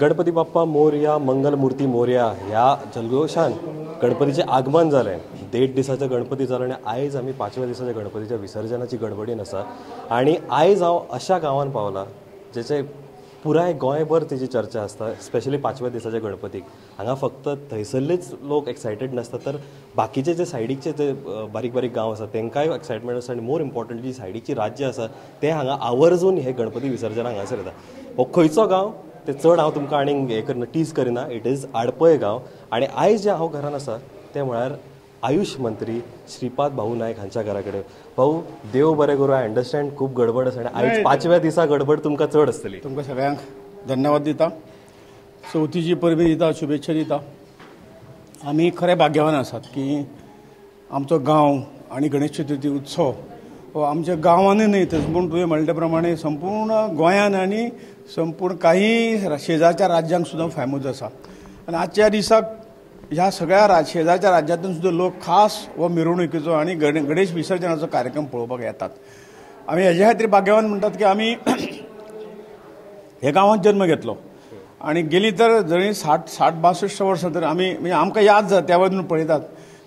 गणपती बाप्पा मोरया, मंगलमूर्ती मोरया ह्या जल्लोशान गणपतीचें आगमन जालें. 1.5 दिसाचो गणपती जालो आनी आयज आमी 5व्या दिसाच्या गणपतीच्या विसर्जनाची गडबडीन आसा. आनी आयज हांव अशा गांवान पावला जेचे पुराय गोंयभर तेजी चर्चा आसता, स्पेशली 5व्या दिसाच्या गणपतीक. हांगा फक्त थंयसरलेच लोक एक्सायटेड नासता, तर बाकीचे जे सायडीचे जे बारीक बारीक गांव आसा तांकांय एक्सायटमेंट आसता. आनी मोर इम्पॉर्टंटली सायडीची राज्य आसा ते हांगा आवर्जून हे गणपती विसर्जन हांगासर येता. हो खंयचो गांव ते चड हांव तुमकां आनीक हें करना, टीज करिना. It is आडपय गांव. आनी आयज जे हांव घरान आसा तें म्हळ्यार आयुष मंत्री श्रीपाद भाऊ नायक हांच्या घरा कडेन. भाऊ, देव बरें करूं. I understand खूब गडबड आसा आनी आयज 5व्या दिसा गडबड तुमकां चड आसतली. तुमकां सगळ्यांक धन्यवाद दिता, चवथीची परबी दिता, शुभेच्छा दिता. आमी खरें भाग्यवान आसात की आमचो गांव आनी गणेश चतुर्थी उत्सव हो आमच्या गांवांनी न्हय तर पूण तुवें म्हणले त्या प्रमाणे संपूर्ण गोंयान आनी संपूर्ण काही शेजारच्या राज्यांक सुद्दां फेमस आसा. आनी आजच्या दिसाक ह्या सगळ्या शेजारच्या राज्यांतून सुद्दां लोक खास हो मिरवणुकीचो आनी गणेश विसर्जनाचो कार्यक्रम पळोवपाक येतात. आमी हेज्या खातीर भाग्यवान म्हणटात की आमी हे गांवांत जन्म घेतलो आनी गेली तर जरी 60-62 वर्सां तर आमी म्हणजे आमकां याद जाता त्या वेळार पळयतात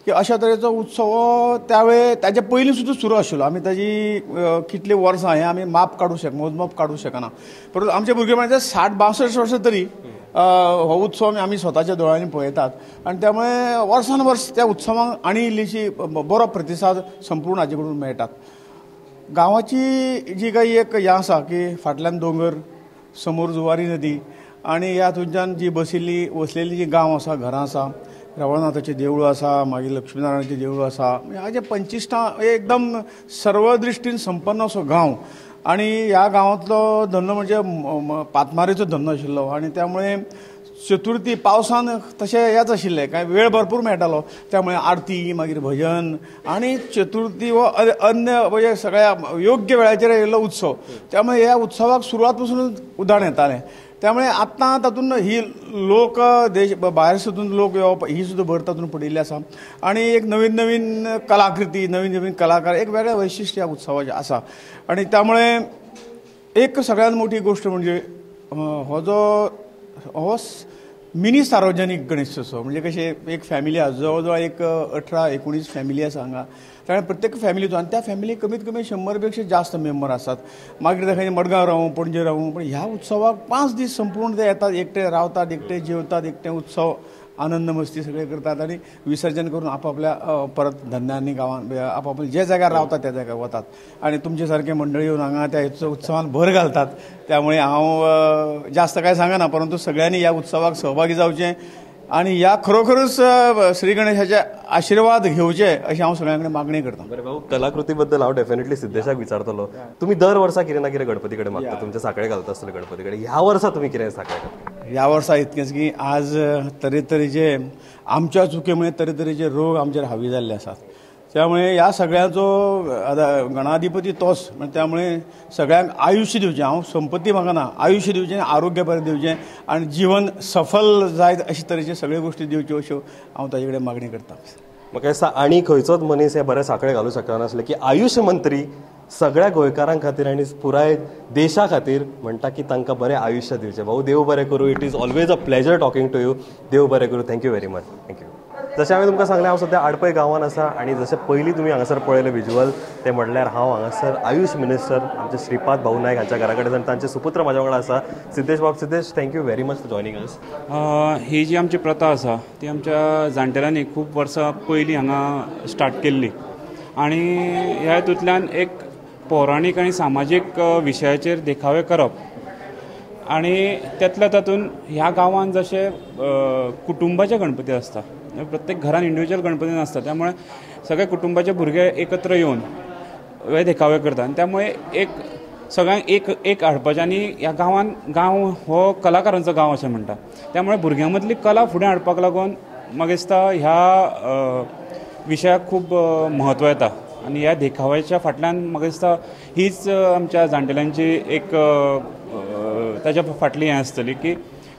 की अशा तरेचो उत्सव त्यावेळे ताजे पयलीं सुद्दां सुरू आशिल्लो. आमी ताजी कितलीं वर्सां हें आमी माप काडूं शकना, मोजमाप काडूं शकना, परंतु आमच्या भुरगेपणाचे 60-62 वर्सां तरी हो उत्सव आमी स्वताच्या दोळ्यांनी पळयतात. आनी त्यामुळे वर्सान वर्स त्या उत्सवाक आनी इल्लीशी बरो प्रतिसाद संपूर्ण हाजे कडून मेळटात. गांवाची जी काही एक हें आसा की फाटल्यान दोंगर, समोर जुवारी नदी आनी ह्या थंयच्यान जी बशिल्ली वसलेली जी गांव आसा, घरां आसा, रवळनाथाचें देवूळ आसा, मागीर लक्ष्मीनारायणाचें देवूळ आसा, हाजे 25 एकदम सर्व दृश्टीन संपन्न असो गांव. आनी ह्या गांवांतलो धंदो म्हणजे पातमारीचो धंदो आशिल्लो आनी त्यामुळे चतुर्थी पावसान तशें हेच आशिल्लें, कांय वेळ भरपूर मेळटालो. त्यामुळे आरती, मागीर भजन आनी चतुर्थी हो अन्य म्हणजे सगळ्या योग्य वेळाचेर येयल्लो उत्सव. त्यामुळे ह्या उत्सवाक सुरवात पसून उदाहरण येतालें. त्यामुळे आतां तातूंत ही लोक देश भायर सुद्दां लोक येवप ही सुद्दां भर तातूंत पडिल्ली आसा. आनी एक नवीन नवीन कलाकृती, नवीन नवीन कलाकार, एक वेगळें वैशिश्ट्य ह्या उत्सवाचें आसा. आनी त्यामुळे एक सगळ्यांत मोठी गोश्ट म्हणजे हो जो हो मिनी सार्वजनीक गणेशोत्सव म्हणजे कशें एक फॅमिली आसा, जवळ जवळ एक 18-19 फॅमिली आसा हांगा. त्यामुळे प्रत्येक फॅमिलीचो आनी त्या फॅमिली कमीत कमी 100 पेक्षा जास्त मेंबर आसात. मागीर तेका मडगांव रावूं, पणजे रावूं, पण ह्या उत्सवाक 5 दीस संपूर्ण ते येतात, एकटे रावतात, एकटे जेवतात, एकटे उत्सव आनंद मस्ती सगळे करतात आनी विसर्जन करून आपापल्या परत धंद्यांनी गांवान आपापल्या जे जाग्यार रावतात त्या जाग्यार वतात. आनी तुमचे सारके मंडळी येवन हांगा त्या उत्सवान भर घालतात. त्यामुळे हांव जास्त काय सांगना, परंतु सगळ्यांनी ह्या उत्सवाक सहभागी जावचें आनी ह्या खरोखरूच श्री गणेशाचे आशिर्वाद घेवचे अशें हांव सगळ्यां कडेन मागणी करता. बरें भाऊ, कलाकृती बद्दल हांव डेफिनेटली सिद्धेशाक विचारतलो. तुमी दर वर्सा कितें ना कितें गणपती कडेन मागता, तुमचे साकळे घालता आसतले गणपती कडेन, ह्या वर्सा तुमी कितें साकळे घालता? ह्या वर्सा इतकेंच की आज तरेतरेचे आमच्या चुकीमुळे तरेतरेचे रोग आमचेर हावी जाल्ले आसात. त्यामुळे ह्या सगळ्यांचो गणाधिपती तोच, त्यामुळे सगळ्यांक आयुश्य दिवचें. हांव संपत्ती मागना, आयुश्य दिवचें, आरोग्य बरें दिवचें आनी जिवन सफल जायत अशे तरेचे सगळ्यो गोश्टी दिवच्यो अश्यो हांव ताजे कडेन मागणी करता. म्हाका दिसता आनी खंयचोच मनीस हे बरे साकळे घालूं शकनासले की आयुश्य मंत्री सगळ्या गोंयकारां खातीर आनी पुराय देशा खातीर म्हणटा की तांकां बरें आयुश्य दिवचें. भाऊ, देव बरें करूं. It is always a pleasure talking to you. देव बरें करूं. Thank you very much. Thank you. जशें हांवें तुमकां सांगलें, हांव सद्या आडपय गांवान आसा आनी जशें पयलीं तुमी हांगासर पळयलें विज्युअल, तें म्हणल्यार हांव हांगासर आयुष मिनिस्टर आमचे श्रीपाद भाऊ नायक हांच्या घरा कडेन आनी तांचे सुपुत्र म्हाज्या वांगडा आसा सिद्धेश बाब. Siddhesh, thank you very much for joining us. ही जी आमची प्रथा आसा ती आमच्या जाणटेल्यांनी खूब वर्सां पयलीं हांगा स्टार्ट केल्ली आनी ह्या हितूंतल्यान एक पौराणीक आनी सामाजीक विशयाचेर देखावे करप आनी त्यातल्या तातूंत ह्या गांवांत जशे कुटुंबाचे गणपती आसता, प्रत्येक घरान इंडिविज्युअल गणपती नासता, त्यामुळे सगळे कुटुंबाचे भुरगे एकत्र येवन हे देखावे करता आनी त्यामुळे एक सगळ्यांक एक एक हाडपाचें. आनी ह्या गांवान गांव हो कलाकारांचो गांव अशें म्हणटा, त्यामुळे भुरग्यां मदली कला फुडें हाडपाक लागून म्हाका दिसता ह्या विशयाक खूब म्हत्व येता. आनी ह्या देखाव्याच्या फाटल्यान म्हाका दिसता हीच आमच्या जाणटेल्यांची एक ताच्या फाटली हें आसतली की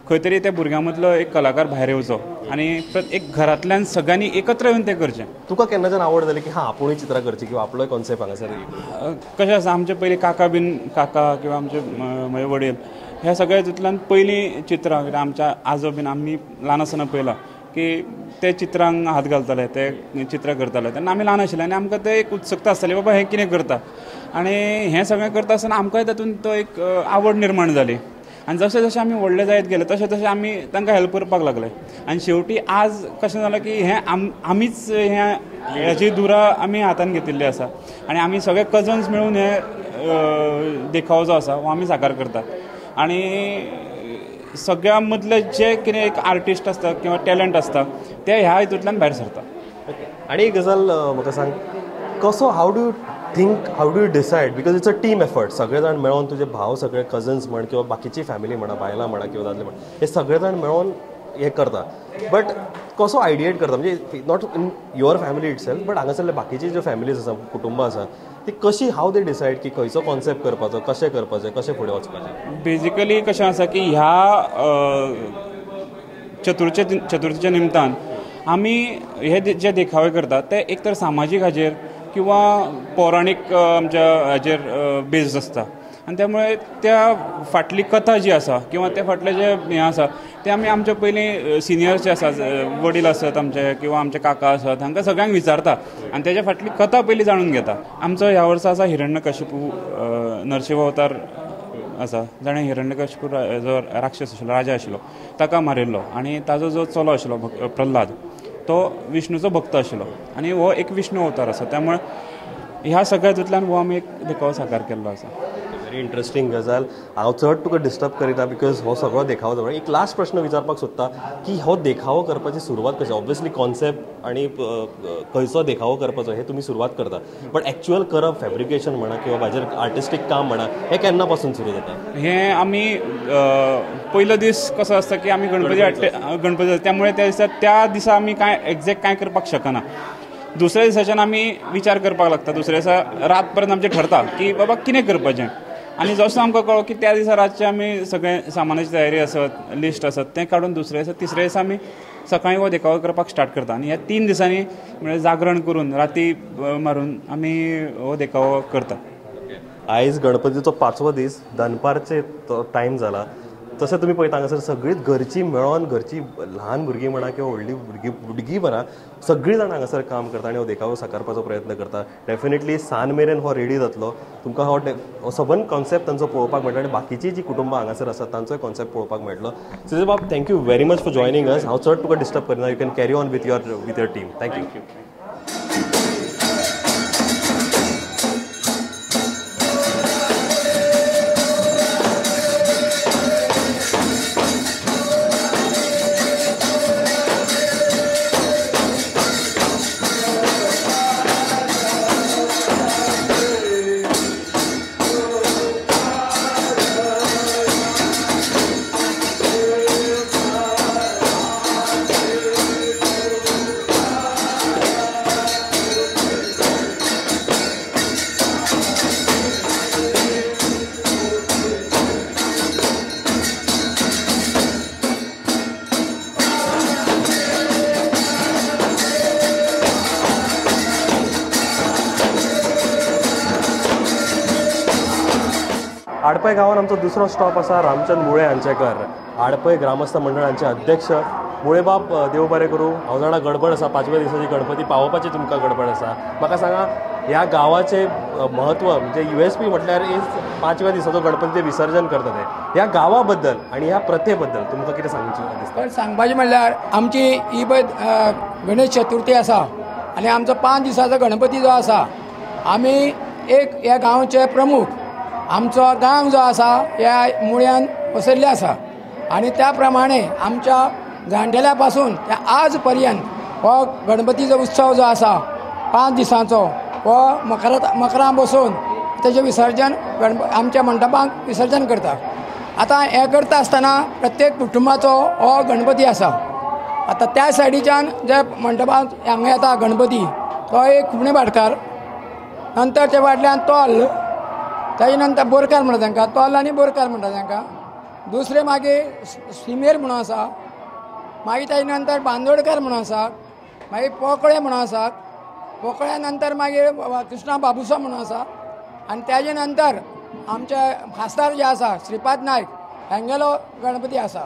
खंय तरी त्या भुरग्यां मदलो एक कलाकार भायर येवचो आनी एक घरांतल्यान सगळ्यांनी एकत्र येवन तें करचें. तुका केन्नाच्यान आवड जाली की हां आपुणूय चित्रां करची किंवा आपलोय कॉन्सेप्ट हांगासर? कशें आसा, आमचे पयलीं काका बीन, काका किंवा आमचे म्हजे वडील ह्या सगळ्या हितूंतल्यान पयलीं चित्रां कित्याक आमच्या आजो बीन आमी ल्हान आसतना पळयलां की ते चित्रांक हात घालताले, ते चित्रां करताले तेन्ना आमी ल्हान आशिल्ले आनी आमकां ते एक उत्सुकता आसताली बाबा हें कितें करता. आनी हें सगळें करता आसतना आमकांय तातूंत तो एक आवड निर्माण जाली आनी जशें जशें आमी व्हडले जायत गेले तशें तशें आमी तांकां हेल्प करपाक लागले. आनी शेवटी आज कशें जालां की हें आमीच हें हेची दुरा आमी हातान घेतिल्ली आसा आनी आमी सगळे कजन्स मेळून हे देखावो जो आसा हो आमी साकार करतात. आनी सगळ्या मदले जे कितें एक आर्टिस्ट आसता किंवा टॅलंट आसता ते ह्या हितूंतल्यान भायर सरता. ओके, आनी एक गजाल म्हाका सांग, कसो how do you think, how do you decide, because it's a team effort, सगळे जाण मेळोन तुजे भाव सगळे कजन्स म्हण किंवा बाकीची फॅमिली म्हणा, बायलां म्हणा किंवा दादले म्हणा, हे सगळे जाण मेळोन हे करता, बट कसो आयडिएट करता, म्हणजे not in your family itself but हांगासरले बाकीची ज्यो फॅमिलीज आसा, कुटुंबां आसा, ती कशी हाव दे डिसायड की खंयचो कॉन्सेप्ट करपाचो, कशें करपाचें, कशें फुडें वचपाचें? बेजिकली कशें आसा की ह्या चतुर्थीच्या निमतान आमी हे जे देखावे करतात ते एक तर सामाजीक हाजेर किंवा पौराणीक आमच्या हाजेर बेज्ड आसता आनी त्यामुळे त्या फाटली कथा जी आसा किंवा त्या फाटलें जें हें आसा तें आमी आमच्या पयलीं सिनियर्स जे आसा, वडील आसत आमचे किंवा आमचे काका आसत, हांकां सगळ्यांक विचारता आनी तेज्या फाटली कथा पयलीं जाणून घेता. आमचो ह्या वर्सा आसा हिरण्यकशिपू नरशिंव अवतार आसा, जाणें हिरण्यकशिपू जो राक्षस आशिल्लो, राजा आशिल्लो, ताका मारिल्लो आनी ताजो जो चलो आशिल्लो प्रल्हाद, तो विष्णूचो भक्त आशिल्लो आनी हो एक विष्णू अवतार आसा. त्यामुळे ह्या सगळ्या हितूंतल्यान हो आमी एक देखावो साकार केल्लो आसा. व्हेरी इंट्रस्टींग गजाल. हांव चड तुका डिस्टर्ब करिना because हो सगळो देखावो जाता. एक लास्ट प्रश्न विचारपाक सोदता की हो देखावो करपाची सुरवात कशी? ऑब्वियसली कॉन्सेप्ट आनी खंयचो देखावो करपाचो हे तुमी सुरवात करता, बट एक्चुअल करप, फॅब्रिकेशन म्हणा किंवा म्हाजेर आर्टिस्टीक काम म्हणा, हें केन्ना पासून सुरू जाता? हें आमी पयलो दीस कसो आसता की आमी गणपती हाडटे, गणपती, त्यामुळे त्या दिसा त्या दिसा आमी कांय एक्झॅक्ट कांय करपाक शकना. दुसऱ्या दिसाच्यान आमी विचार करपाक लागता. दुसऱ्या दिसा रात पर्यंत आमचें ठरता की बाबा कितें करपाचें आनी जसो आमकां कळ्ळो की त्या दिसा रातचें आमी सगळें सामानाची तयारी आसत, लिस्ट आसत, तें काडून दुसऱ्या दिसा तिसऱ्या दिसा आमी सकाळीं हो देखावो करपाक स्टार्ट करता. आनी ह्या 3 दिसांनी म्हळ्यार जागरण करून राती मारून आमी हो देखावो करता. आयज गणपतीचो 5वो दीस, दनपारचे टायम जाला. तशें तुमी पळयता हांगासर सगळींच घरचीं मेळोन, घरचीं ल्हान भुरगीं म्हणा किंवा व्हडलीं भुरगीं म्हणा, सगळीं जाणां हांगासर काम करता आनी हो देखावो साकारपाचो प्रयत्न करता. डेफिनेटली सांज मेरेन हो रेडी जातलो. तुमकां हो सबंद कॉन्सेप्ट तांचो पळोवपाक मेळटलो आनी बाकीची जी कुटुंबां हांगासर आसात तांचोय कॉन्सेप्ट पळोवपाक मेळटलो. सिजय बाब, thank you very much for joining us. हांव चड तुका डिस्टर्ब करिना. You can carry on with your team. Thank you. Adpai गांवान आमचो दुसरो स्टॉप आसा रामचंद मुळे हांचे घर. आडपय ग्रामस्थ मंडळांचे अध्यक्ष मुळेबाब, देव बरें करूं. हांव जाणा गडबड आसा, 5व्या दिसाची गणपती पावोवपाची तुमकां गडबड आसा. म्हाका सांगा ह्या गांवाचें म्हत्व, म्हणजे USP म्हटल्यार is 5व्या दिसाचो गणपतीचें विसर्जन करता ते, ह्या गांवा बद्दल आनी ह्या प्रथे बद्दल तुमकां कितें सांगचें दिसता? पण सांगपाचें म्हणल्यार आमची ही पळय गणेश चतुर्थी आसा आनी आमचो 5 दिसाचो गणपती जो आसा, आमी एक ह्या गांवचे प्रमुख, आमचो गांव जो आसा ह्या मुळ्यान पसरिल्ले आसा आनी त्या प्रमाणे आमच्या जाणटेल्या पासून ते आज पर्यंत हो गणपतीचो उत्सव जो आसा 5 दिसांचो हो मकरां बसोवन तेजें विसर्जन आमच्या मंडपांक विसर्जन करता. आतां हें करता आसतना प्रत्येक कुटुंबाचो हो गणपती आसा. आतां त्या सायडीच्यान जे मंडपांत हांगा येता गणपती तो एक खुबणे भाटकार, नंतर ते फाटल्यान तोल, ताजे नंतर बोरकार म्हणटा तांकां, तोल आनी बोरकार म्हणटा तांकां. दुसरें मागीर सिमेर म्हणून आसा, मागीर ताजे नंतर बांदोडकर म्हणून आसा, मागीर पोकळे म्हणून आसा, पोकळ्या नंतर मागीर कृष्णा बाबुसो म्हणून आसा आनी ताजे नंतर आमचे खासदार जे आसा श्रीपाद नायक हांगेलो गणपती आसा.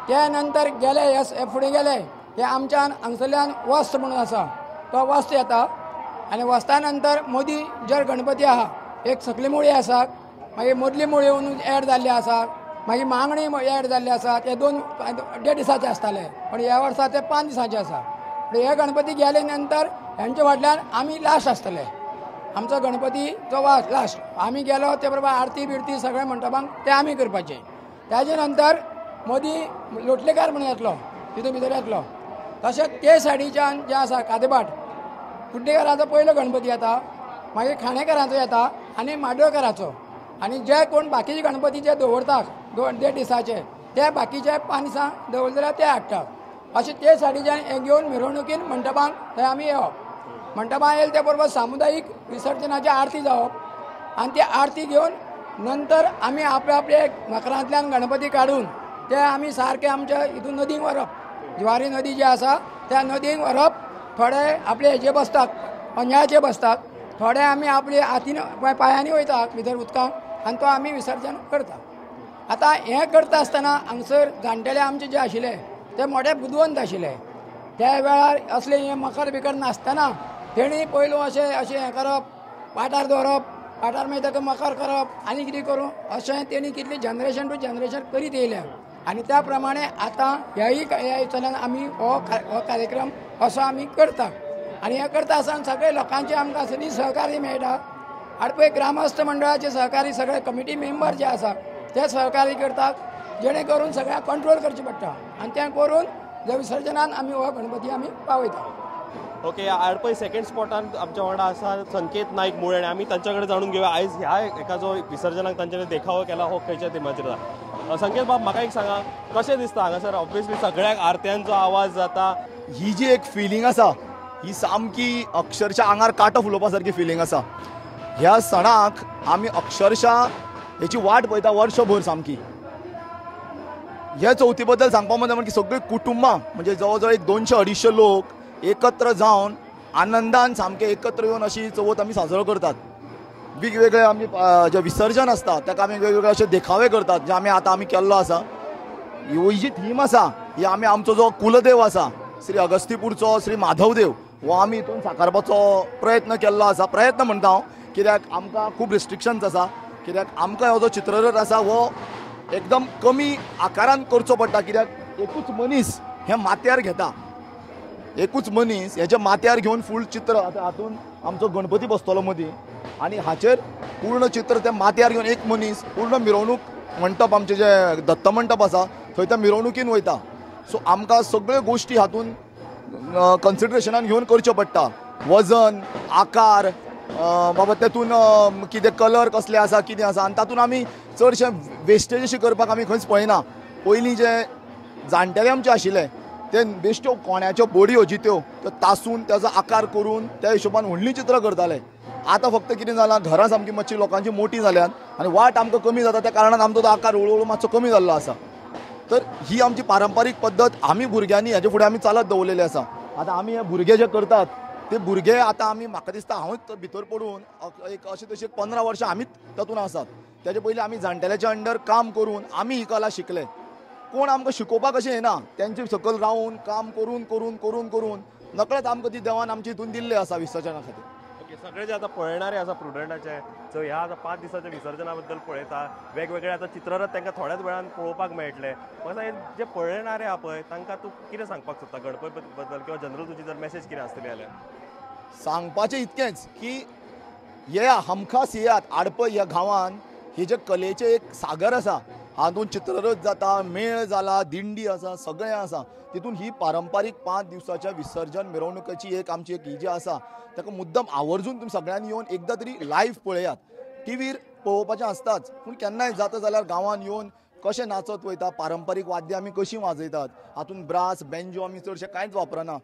त्या नंतर गेले हे फुडें गेले हे आमच्यान हांगसरल्यान वस्त म्हणून आसा तो वस्त येता आनी वस्ता नंतर मोदी जर गणपती आहा एक सकली मुळी आसा, मागीर मदली मुळी येवन एड जाल्ली आसा, मागीर मागणी एड जाल्ली आसा. ते 2-1.5 दिसाचे आसताले पण ह्या वर्सा ते 5 दिसांचे आसा. हे गणपती गेले नंतर हेंच्या फाटल्यान आमी लास्ट आसतले. आमचो गणपती जो लास्ट आमी गेलो ते बरोबर आरती बिरती सगळे मंटपांक ते आमी करपाचे. ताजे नंतर मदीं लोटलेकार म्हणून येतलो तितून भितर येतलो. तशेंच ते सायडीच्यान जे आसा कादेबाट कुड्डेकाराचो पयलो गणपती येता, मागीर खाणेकरांचो येता आनी माडोळकराचो. आनी जे कोण बाकीचे गणपती जे दवरतात 2-1.5 दिसाचे ते बाकीचे 5 दिसां दवरले जाल्यार ते हाडटात. अशें ते सायडीच्यान हे घेवन मिरवणुकीन मंटपांक थंय आमी येवप. मंटपां येयले ते बरोबर सामुदायीक विसर्जनाची आरती जावप आनी ती आरती घेवन नंतर आमी आपले आपले मकरांतल्यान गणपती काडून ते आमी सारके आमच्या हितून नदीक व्हरप. ज्वारी नदी जी आसा त्या नदीक व्हरप. थोडे आपले हेजे बसतात पंजाचे बसतात, थोडे आमी आपले हातीन पांयांनी वयता भितर उदकांत आनी तो आमी विसर्जन करता. आतां हें करता आसतना हांगसर जाणटेले आमचे जे आशिल्ले ते मोठे बुदवंत आशिल्ले. त्या वेळार असले हे मकर बिकर नासतना तेणी पयलू अशें अशें हें करप, पाटार दवरप, पाटार मागीर ताका मकर करप आनी कितें करूं अशें तेणी कितली जनरेशन टू जनरेशन करीत येयल्या. आनी त्या प्रमाणे आतां ह्याय ह्या हितूंतल्यान आमी हो कार्यक्रम असो आमी करता. आनी हें करता आसतना सगळे लोकांचे आमकां सदीं सहकार्य मेळटा. आडपय ग्रामस्थ मंडळाचे सहकारी सगळे कमिटी मेंबर जे आसा ते सहकार्य करतात, जेणे करून सगळ्यांक कंट्रोल करचें पडटा आनी तें करून जे विसर्जनान आमी हो गणपती आमी पावयता. ओके, आडपय सेकंड स्पॉटान आमच्या वांगडा आसा संकेत नाईक मुळे आनी आमी तांच्या कडेन जाणून घेवया आयज ह्या एका जो विसर्जनाक तांच्यानी देखावो केला हो खंयच्या थिमाचेर आसा. संकेत बाब, म्हाका एक सांगा कशें दिसता हांगासर ऑब्वियसली सगळ्याक आरत्यांचो आवाज जाता, ही जी एक फिलींग आसा ही सामकी अक्षरशा आंगार कांटो फुलोवपा सारकी फिलींग आसा. ह्या सणाक आमी अक्षरशा हेची वाट पळयता वर्षभर सामकी. ह्या चवथी बद्दल सांगपा म्हणजे सगळीं कुटुंबां म्हणजे जवळ जवळ एक 200-250 लोक एकत्र जावन आनंदान सामके एकत्र येवन अशी चवथ आमी साजरो करतात. वेगवेगळे आमी जे विसर्जन आसता ताका आमी वेगवेगळे अशे देखावे करतात जे आमी आतां आमी केल्लो आसा. ही जी थीम आसा ही आमी आमचो जो कुलदेव आसा श्री अगस्तीपूरचो श्री माधवदेव हो आमी हितून साकारपाचो प्रयत्न केल्लो आसा. प्रयत्न म्हणटा हांव कित्याक आमकां खूब रिस्ट्रिक्शन्स आसा, कित्याक आमकां हो जो चित्ररथ आसा हो एकदम कमी आकारान करचो पडटा, कित्याक एकूच मनीस हें माथ्यार घेता, एकूच मनीस हेच्या माथ्यार घेवन फूल चित्र आतां हातून आमचो गणपती बसतलो मदीं आनी हाचेर पूर्ण चित्र ते माथ्यार घेवन एक मनीस पूर्ण मिरवणूक मंटप आमचें जें दत्त मंटप आसा थंय त्या मिरवणुकीन वयता. सो आमकां सगळ्यो गोश्टी हातून कन्सिडरेशनान घेवन करच्यो पडटा. वजन, आकार, बाबा तेतून कितें कलर कसले आसा कितें आसा आनी तातूंत आमी चडशें वेस्टेज अशी करपाक आमी खंयच पळयना. पयलीं जे जाणटेले आमचे आशिल्ले ते बेश्ट्यो कोण्याच्यो बडयो जित्यो त्यो तासून ताजो आकार करून त्या हिशोबान व्हडलीं चित्रां करताले. आतां फक्त कितें जालां, घरां सामकी मातशी लोकांची मोटी जाल्यात आनी वाट आमकां कमी जाता, त्या कारणान आमचो तो आकार हळू हळू मातसो कमी जाल्लो आसा. तर ही आमची पारंपारीक पद्दत आमी भुरग्यांनी हेजे फुडें आमी चालत दवरलेली आसा. आतां आमी हे भुरगे जे करतात ते भुरगे आतां आमी म्हाका दिसता हांवूच भितर पडून एक अशें तशें 15 वर्सां आमीच तातूंत आसात. तेजे पयलीं आमी जाणटेल्याच्या अंडर काम करून आमी ही कला शिकले. कोण आमकां शिकोवपाक अशें येना, तेंचे सकयल रावन काम करून करून करून करून नकळत आमकां ती देवान आमची हितून दिल्ली आसा विसर्जना खातीर. ओके, सगळे जे आतां पळयणारे आसा प्रुडंटाचे सो ह्या आतां 5 दिसाच्या विसर्जना बद्दल पळयता, वेगवेगळे आतां चित्ररथ तांकां थोड्याच वेळान पळोवपाक मेळटले. म्हाका सांग, जे पळयणारे आहा पळय तांकां तूं कितें सांगपाक सोदता गणपती बद्दल किंवा जनरल तुजी जर मॅसेज कितें आसतली जाल्यार? सांगपाचें इतकेंच की येया, हमखास येयात. आडपय ह्या गांवान हे जे कलेचें एक सागर आसा, हातूंत चित्ररथ जाता, मेळ जाला, दिंडी आसा, सगळें आसा. तितून ही पारंपारीक 5 दिवसाच्या विसर्जन मिरवणुकेची एक आमची एक ही जी आसा ताका मुद्दम आवर्जून तुमी सगळ्यांनी येवन एकदां तरी लायव्ह पळयात. टिवीर पळोवपाचें आसताच, पूण केन्नाय जाता जाल्यार गांवान येवन कशें नाचत वयता, पारंपारीक वाद्यां आमी कशीं वाजयतात, हातूंत ब्रास बेंजो आमी चडशें कांयच वापरना.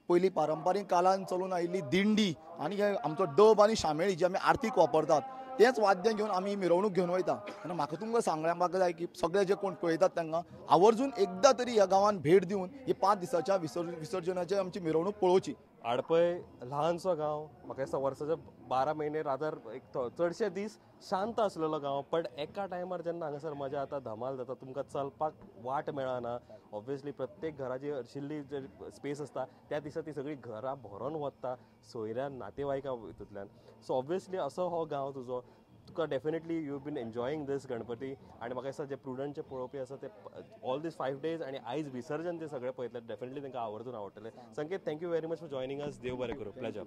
पयलीं पारंपारीक काळान चलून आयिल्ली दिंडी आनी आमचो डब आनी शामेळी जी आमी आरतीक वापरतात तेंच वाद्य घेवन आमी मिरवणूक घेवन वयता. आनी म्हाका तुमकां सांगपाक जाय की सगळे जे कोण पळयतात तांकां आवर्जून एकदां तरी ह्या गांवान भेट दिवन ही 5 दिसाच्या विसर्जनाची आमची मिरवणूक पळोवची. आडपय ल्हानसो गांव, म्हाका दिसता वर्साचे 12 महिने रादर एक चडशे दीस शांत आसलेलो गांव, पण एका टायमार जेन्ना हांगासर मजा जाता, धमाल जाता, तुमकां चलपाक वाट मेळना. ऑब्वियसली प्रत्येक घराची हरशिल्ली जे स्पेस आसता त्या दिसा ती सगळी घरां भरोन वता सोयऱ्यान नातेवाईका हितूंतल्यान. सो ऑब्वियसली असो हो गांव तुजो, तुका definitely you been enjoying this Ganpati. आनी म्हाका दिसता जे प्रुडंटचे पळोवपी आसा ते ऑल these 5 days आनी आयज विसर्जन ते सगळे पळयतले, डेफिनेटली तांकां आवर्जून आवडटले. Sanket, thank you very much for joining us. देव बरें करूं. प्लेजर.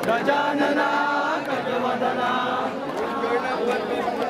Gajanana Gajavadana Ganapati.